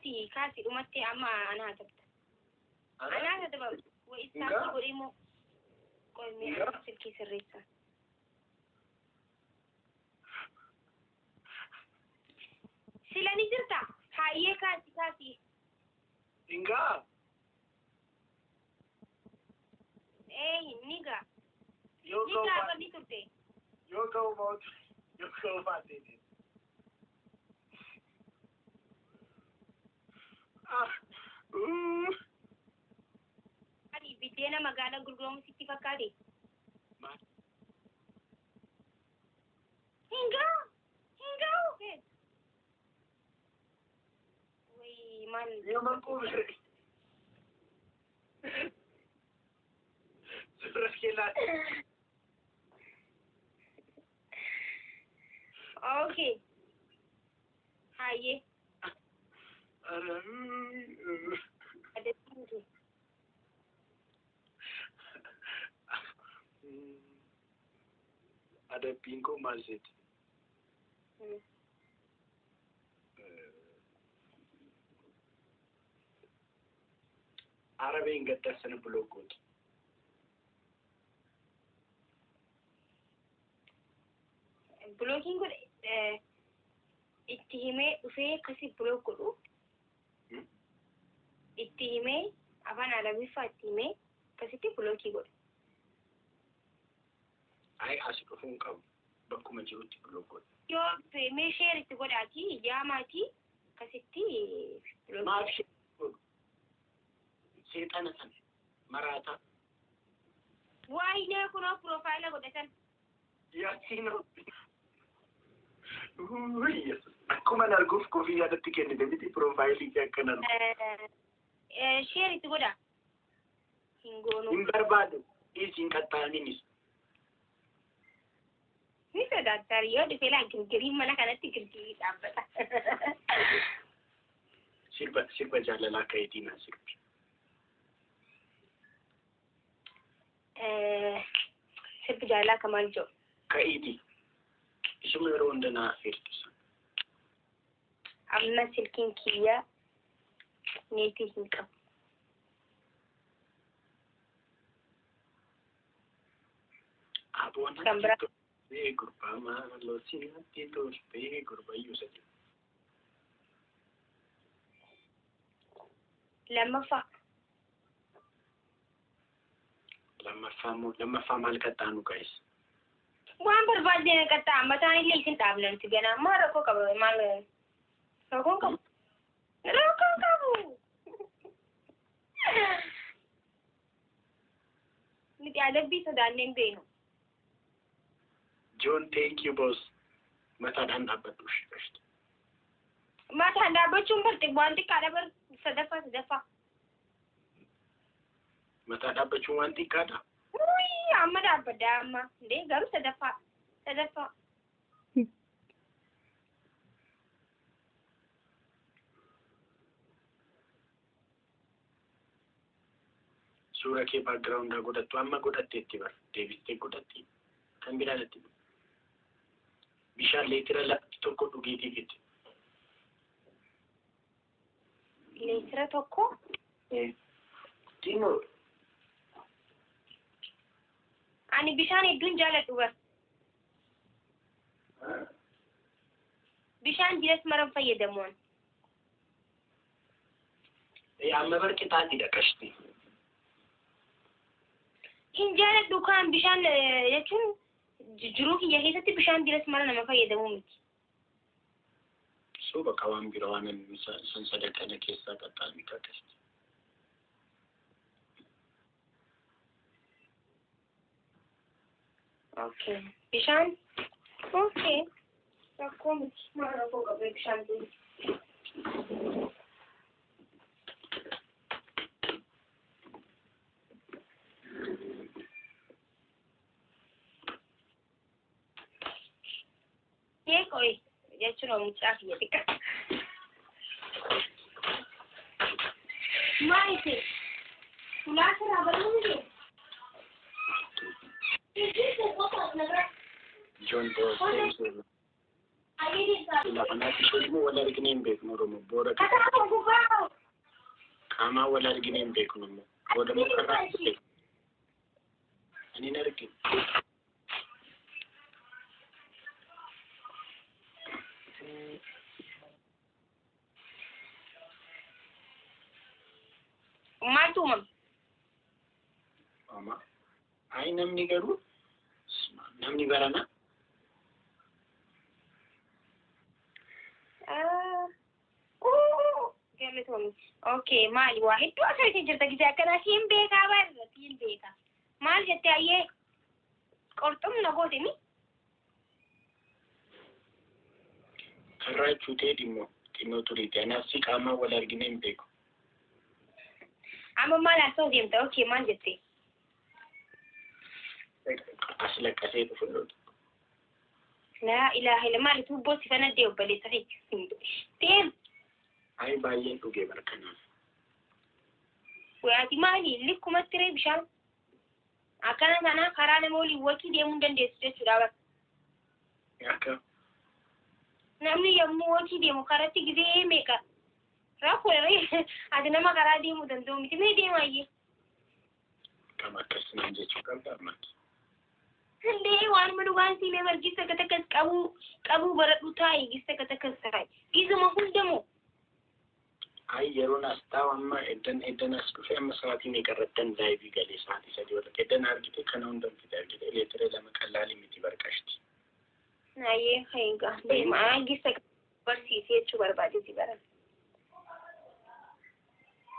Kaasi kaasi dhumatti amma anaa tabta. Anaa tatabamu. Wa istaartii godhee moo qoymee anaa silkii sirreessa. Sila ni jirta? Hayyee kaasi kaasi. Hingaa? Ee ni gaa. Yoo Ni ga'u gaa baate banni turte. yoo ga'u baate yoo ga'u baate. Ah, uu. Ani biddeena magaalaa gurguramu sitti fakkaate. Maal? Hin ga'u. Hin ga'u. Wayii maal? Yoo manquu bire. Suura kee laata. Okay. Hayyee. Ara, uu. Adabbiin kee. Adabbiin koo maal seeti? Arabeen gaddaa sana block gootu. Blockiin godhe itti himee dhufee akkasi block godhu. Itti himee afaan Arabiffaa itti himee akkasitti blockii godhe. Ayi, as dhufuu hin qabu. Bakkuma jirutti block godhu. Yoo dhufe mee share itti godhaati yaamaati akkasitti blockii Maaf godhe. Share godhu? Seexana sana maraataa. Waayinee kunoo profile godhatan. Yaasiinoo. Yesus. Akkuma arguuf kofii yaadatti kennite miti profileii kee akkan argu. Share itti godha. Hin goonu. Hin barbaadu. Dhiisi, hin qaxxaaminis. Ni sodaattar yoo dhufe laa girgiriin mana kanatti girgirii dhaabbata. Sirba sirba jaalalaa ka'eetii naa sirbi. Sirbi jaalalaa ka maal jedhu? Ka'iitii. Isuma yeroo hunda naa affeertu sana. Amma silkiin kiyya neetii hin qabu. Aboon Kan biraa. Toltee gurbaa maaloo sinatti toltee gurbayyuu isa jedhu. Lammaffaa. Lammaffaa immoo lammaffaa maal qaxxaanu guys? Waan barbaadde na qaxxaa, mataan illee isin dhaabna nuti ganaa. Maal rakkoo qaba? Maal rakkoon qabu? Rakkoon qabu. Nuti adabbii sodaannee hin beeknu. John, thank you, boss. Mataadhaan dhaabbadhu ishee gashte. Mataan dhaabbachuun bar waan xiqqaadha bar, sadaffaa sadaffaa. Mataa dhaabbachuun waan xiqqaadha. Wuyi, amma dhaabbadda amma. Indee garuu sadaffaa sadaffaa. Suura kee backgroundaa godhattu amma godhatteetti bar, deebistee godhatti kan biraa natti bishaan leetira 1 dhugiitii fiti. Leetira 1. Xinnoo. Ani bishaan hedduun jaaladhu bar. Bishaan jiras maran fayyadamu ani. Amma bar qixaatiidha qashti. Hin jaaladhu kaan bishaan jechuun jiruu kiyya keessatti bishaan jiras mara nama fayyadamu miti. So bakka waan bira waan san sadaqana keessaa qaxxaami qashti. Okay. Bishaan. Okay. Rakkoo miti. Maal rakkoo qabu bishaan kun? Yee qoy jechuun mucaa kiyya xiqqaa. Maal ishee? Ulaa sirraa banuu miti? John boss, thank you. Kanaaf isheen immoo wal arginee hin beeknu Oromoo. Booda qaamaan wal arginee hin beeknu immoo. Booda immoo karaa ani hin argine. Maaltu uumame? Ama ayi namni garuu namni barana Galatoomii. Okay, maali waa hedduu asirratti jirta gisee akkanaa siin beekaa barra siin beekaa. Maal jettee ayyee qorxumna goote mi? Karraa cuutee dhimmo xinnoo turiiti. Anaaf si qaamaan wal arginee hin beeku. Amma maal haasa'u deemta? Okay, maal jettee? As laqqasee dhufu looti. Laa ilaaha illa maali tuubboo si fanaddee obboleessa fi deem. Ayi baay'een dhugee barkanaaf. Waati maali likkumatti ree bishaan akkana kana karaa nama waliin wakii deemuu hin dandeessu jechuudha bara. Akka Namni yommuu wakii deemu karatti gisee meeqa rakkoo ree ati nama karaa deemuu danda'u miti mee deemaayyee. Kam akkas naan jechuu qabda ammaati. Indee waanuma dhugaan siimee margis akka takkas qabuu qabuu baradhu taa'i gis akka takkas taa'i gisuma hundamoo. Ayi yeroon as taa'u amma eddan eddan as dhufe amma sa'aatii meeqa irrattan laayivii galee sa'aatii 3 walitti eddan argite kana hunda fide argite leetira 2 qallaalii miti barqashti. Ayyee egaa deema gisa barsiisee jechuu barbaade si baran.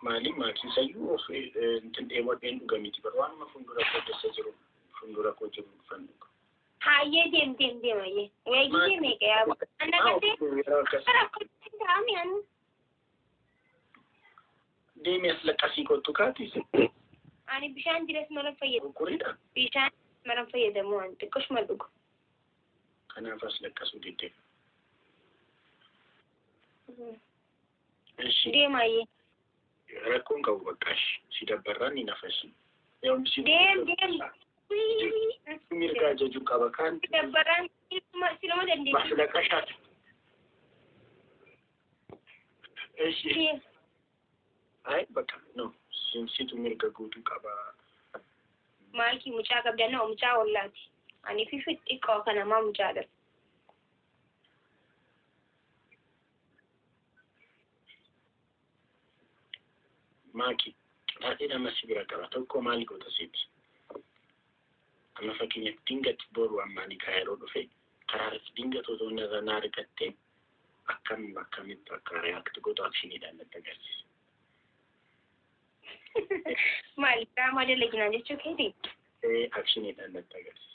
Maali maakiisayyuu of intin dheebodheen dhuga miti bar waanuma fuuldura koo keessa jiru fuuldura koo jiru dhufan dhuga. Hayyee deem deem deem ayyee. Wayi meeqa yaa anna galtee Yeroo akkas rakkoo ta'ami anu. Deemi as laqqasii kottu kaati. Ani bishaan jirees mala fayyadamu. Kuriidha. Bishaan mala fayyadamu ani xiqqoshuma dhugu. Kanaaf as laqqasuu diddee. Eshi Deem ayyee. Rakkoon qabu bakka ishi si dabbarraan ni nafasi. Deem deem. Mirga ajajuu qaba kaan. Dabbarraan siluma dandeessu. Maslaqashaati. Eshi. Deem. Ayi bakka no situ mirga guutuu qaba. Maalkii mucaa qabda noo mucaa ollaati. Ani fi xiqqoo kana maa mucaa dha. Maaki qixaaxii nama si bira qaba tokko maal goota siiti? Amma fakkeenyaaf dingat boru ammaanii kaayiroo dhufe karaa irratti dingat otoo narra na argattee akkam akkamitti akka react gootu akshiniidhaan natti agarsiisa. Maali diraamaa dalaginaa jechuu keeti? Ee akshiniidhaan natti agarsiisa.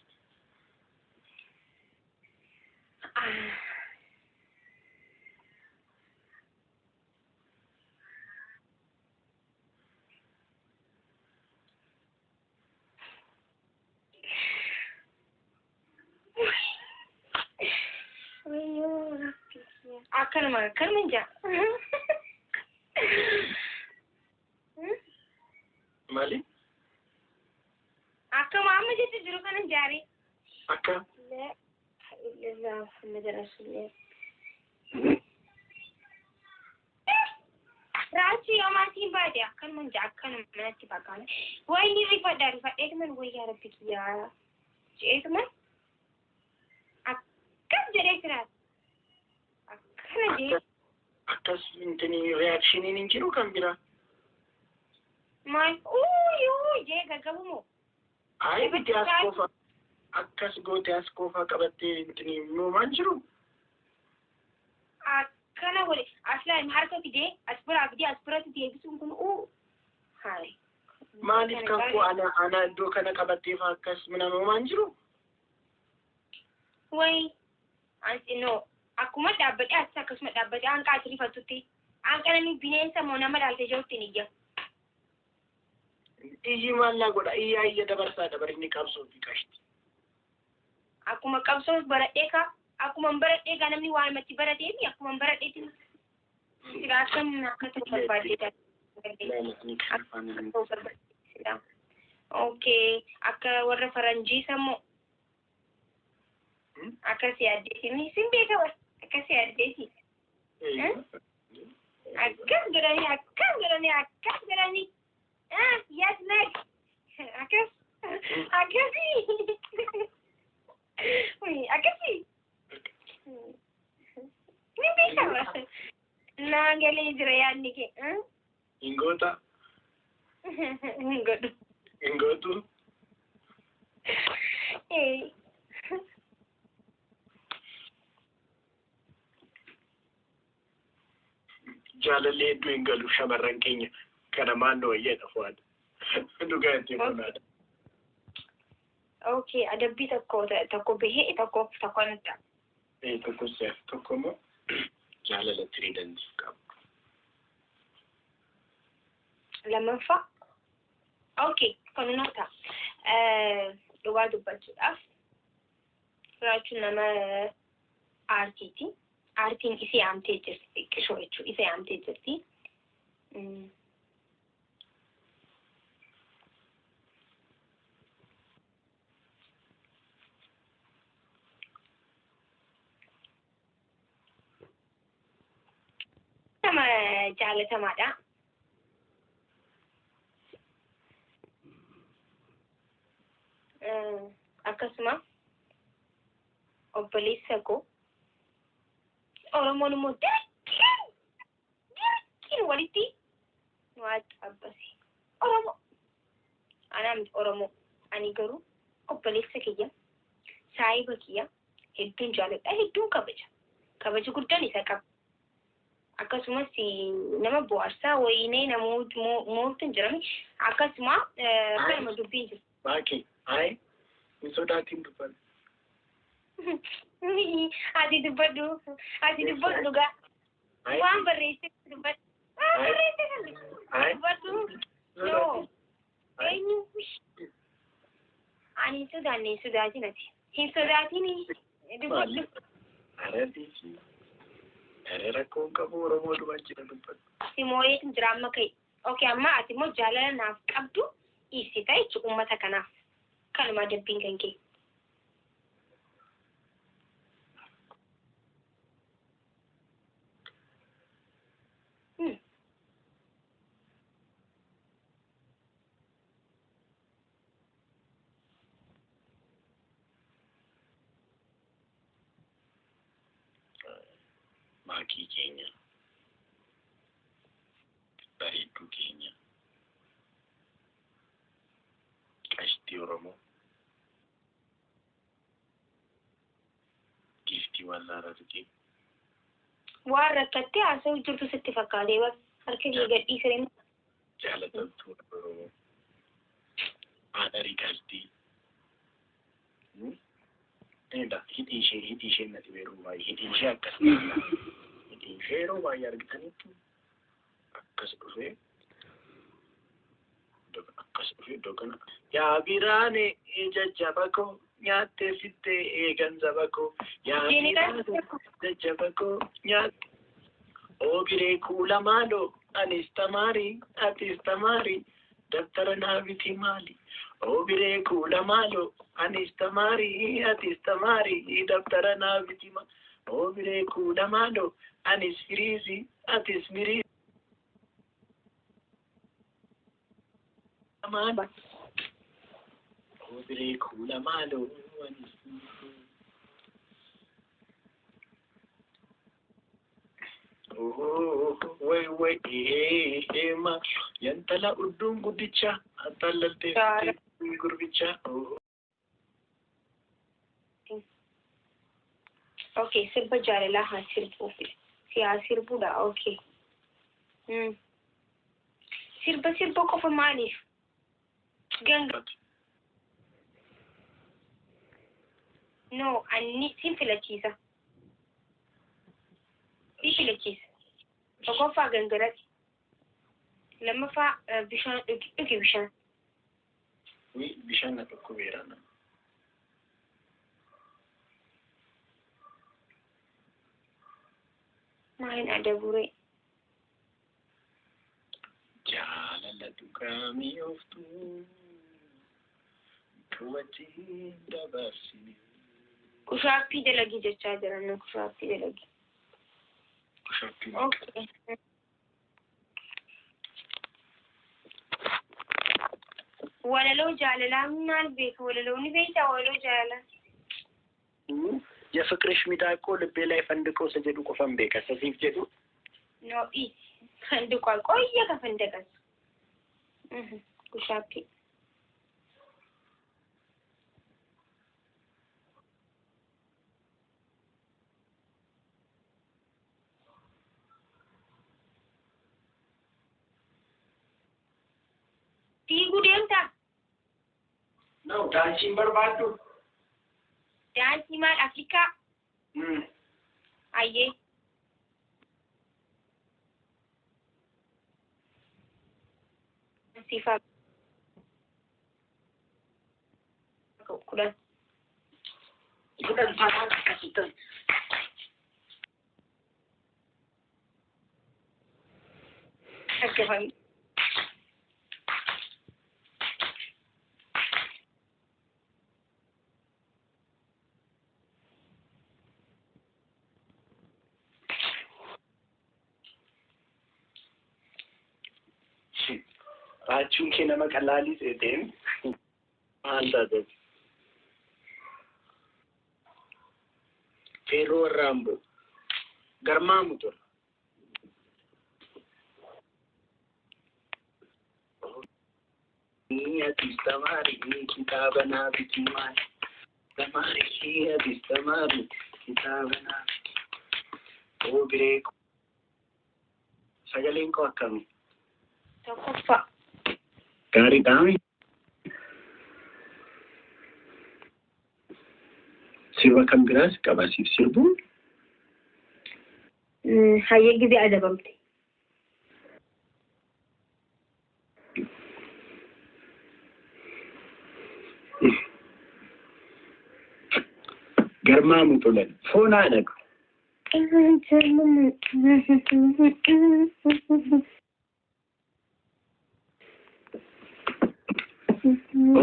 Akkanuma akkanuma jaa. Maali? Akkuma amma jetti jiru kana jaare. Akka La illallah Muhammad Rasulullah. Raachi yoo maatiin baate akkanuma jaa akkanuma manatti fakkaata. Wayni rifadha rifadheetuman wayyaa rabbi kiyyaa jeetuman akkas jedhee jiraata. Akkana jee. Akkas intini reaakshiniin hin jiru kan biraa. Maal uuyuu jee gaggabu moo? Ayi biti as qofa akkas goote as qofa qabattee intini immoo maal jiru? Akkana godhe as laal harka fidee as biraa fidee as biratti deebisuun kun uu hayi. Maaliif kan koo ana ana iddoo kana qabattee fa akkas minama maal jiru? Wayi ansi no akkuma dhaabbadhee as akkasuma dhaabbadhee hanqa as rifattutti hanqa namni bineensa moo nama dhaalte jirutti ni iyya. Iyyi maal naa godha iyyaa iyya dabarsaa dabarinni qabsoo fi qashti. Akkuma qabsoo baradhee ka akkuma baradhee ka namni waan matti barateefi akkuma baradheetti sila akkam akka ta'u barbaadde. Laala ani kan afaan Akka ta'u barbaadde sila. Okay, akka warra faranjii sammoo akkas yaaddeesini sin beeka bara. Akkasii addeeti. Akkas godhanii akkas godhanii akkas godhanii. Yes next. Akkas akkasii. Akkasii. Ni beekama. Naa galee jira yaadni kee. Hin goota? Hin godhu. Hin gootu? Ee. Jaalalli hedduu hin galu shamarran keenya kana maannoo wayyeedha fu'aadha. Dhugaa itti funaadha. Okay, adabbii tokko tokko bahee tokko tokko nutti. Tokko si'aaf tokko immoo jaalala tiriidantiif qabu. Lammaffaa. Okay, kan nuti dhugaa dubbachuudhaaf jiraachuun nama aartiiti. Aartiin isa yaamtee jirti, xiqqishoo jechuudha, isa yaamtee jirti. Nama jaalatamaadha. Akkasuma obboleessa koo Oromoon immoo dirqiin dirqiin walitti nu haa xabbase. Oromoo anaa miti Oromoo ani garuu obboleessa kiyya saahiba kiyya hedduun jaaladha hedduun kabaja kabaja guddaan isa qaba. Akkasumas nama bohaarsaa wayinee namoota mooltu hin jirani akkasuma kanuma dubbiin jiru. Baakii ayi hin sodaatiin dubbadhu. Ati dubbadhu ati dubbadhu dhugaa waan barreessite dubbadhu waan barreessite dubbadhu no eenyu ani hin sodaanne hin sodaatin ati hin sodaatin dubbadhu. Ara dhiisi. Ara rakkoo hin qabu Oromoo jira dubbadhu. Si moo'eetu jira amma ka'e. Okay, amma ati immoo jaalala naaf qabdu ibsita jechuudha uummata kanaaf. Kanuma adabbiin kan kee. Maakii keenya bareedduu keenya qashtii Oromoo giiftii warra Harargee. Waan rakkattee haasa'u jirtu sitti fakkaatee harka kee gadhiisanii. Jaalatamtuu Oromoo haadha riikaltii. Hidhii ishee nati yeroo baay'ee hidhii ishee akkas hidhii ishee yeroo baay'ee argitanitti akkas dhufee akkas dhufee iddoo kana. Yaa biraane jajjaba koo nyaattee fittee eegan saba koo yaa biraane jajjaba koo nyaatte. Oobiree kuula maaloo anis tamaarii atis tamaarii dabtara naa biti maali. Oobiree kuula maaloo anis tamaarii atis tamaarii dabtara naa biti maali. Oobiree kuula maaloo anis firiizii atis miriizii. Maali. Oobiree kuula maaloo anis. Way way ma yantala udduun guddicha attallaltee gurbicha. Okay, sirba jaalalaa haa sirbuuf. Si haa sirbuudha, okay. Sirba sirba qofa maaliif? Ganga. No, anni sin filachiisa. Si filachiisa. Tokkoffaa gangalati. Lammaffaa bishaan dhugi dhugi bishaan. Bishaan na dhukkubeera nama. Maaliin adaburee? Jaalala dhugaa mi'ooftuu wajjin dabarsine. Kushaappii dalagi jechaa jiran kushappii dalagi. Push-up. Okay. Walaloo jaalalaa maal beeka? Walaloo ni beektaa walaloo jaalalaa? የፍቅርሽ ሚዳቆ ልቤ ላይ ፈንድቆ isa jedhu qofan beeka. Isa siif jedhu. No, dhiisi. Fandiqaa qoyya ka fandaqas. Push-up. Fiiguu deemtaa? No, daansiin barbaaddu. Daansii maal Afrikaa? Ayyee. Siifaa 10. 10 taanaan akkasittan. Dhaggeeffamii. Raachuun kee nama qalaalii seeteen maal taate? Feerroo warra Amboo. Garmaamu ture. Atis tamaarii kitaaba naa biti maali? Tamaarii atis tamaarii kitaaba naa biti. Oo biree sagaleen koo akkami? Tokkoffaa. Gaariidhaami. Sirba kan biraas qaba siif sirbuun. Hayyee gizee adabamte. Garmaamu tolan foon haadha.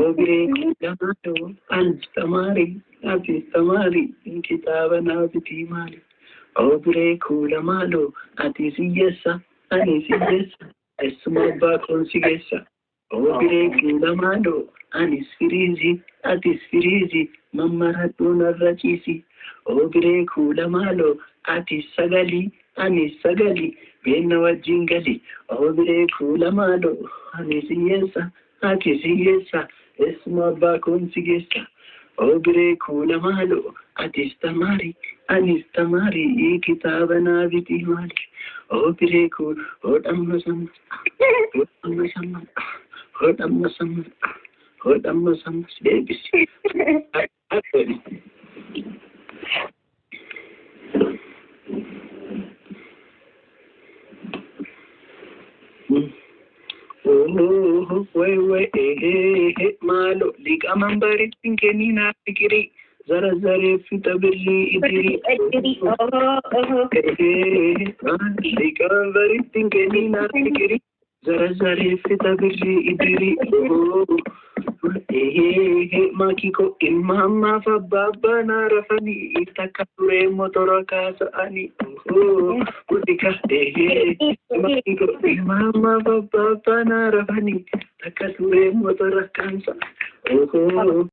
Obiree lamaadoo anis tamaarii atis tamaarii kitaaba naa bitii maali? Obiree kuula maaloo atis hiyyeessa anis hiyyeessa eessuma abbaa koon si geessa. Obiree kuula maaloo anis firiizii atis firiizii mammaradhuu narra ciisi. Obiree kuula maaloo atis sagalii anis sagalii beenna wajjin gali. Obiree kuula maaloo anis hiyyeessa atis hiyyeessa eessuma abbaa koon si geessa. Obiree kuula maaloo atis tamaarii anis tamaarii kitaaba naa bitii maali? Obiree kuula hodhamma samma hodhamma samma hodhamma samma hodhamma samma deebisi. Way way ehe maalo liqamanbaritti hin kenninaa fikirii zara zaree fixa birrii idirii. Liqamanbaritti hin kenninaa fikirii zara zaree fixa birrii idirii. Ehe maakiko ilma ammaaf abbaa abbaa naa rafanii takka turee motora kaasa'anii. Guddika ehe maakiko ilma ammaaf abbaa abbaa naa rafanii takka turee motora kaasa'anii.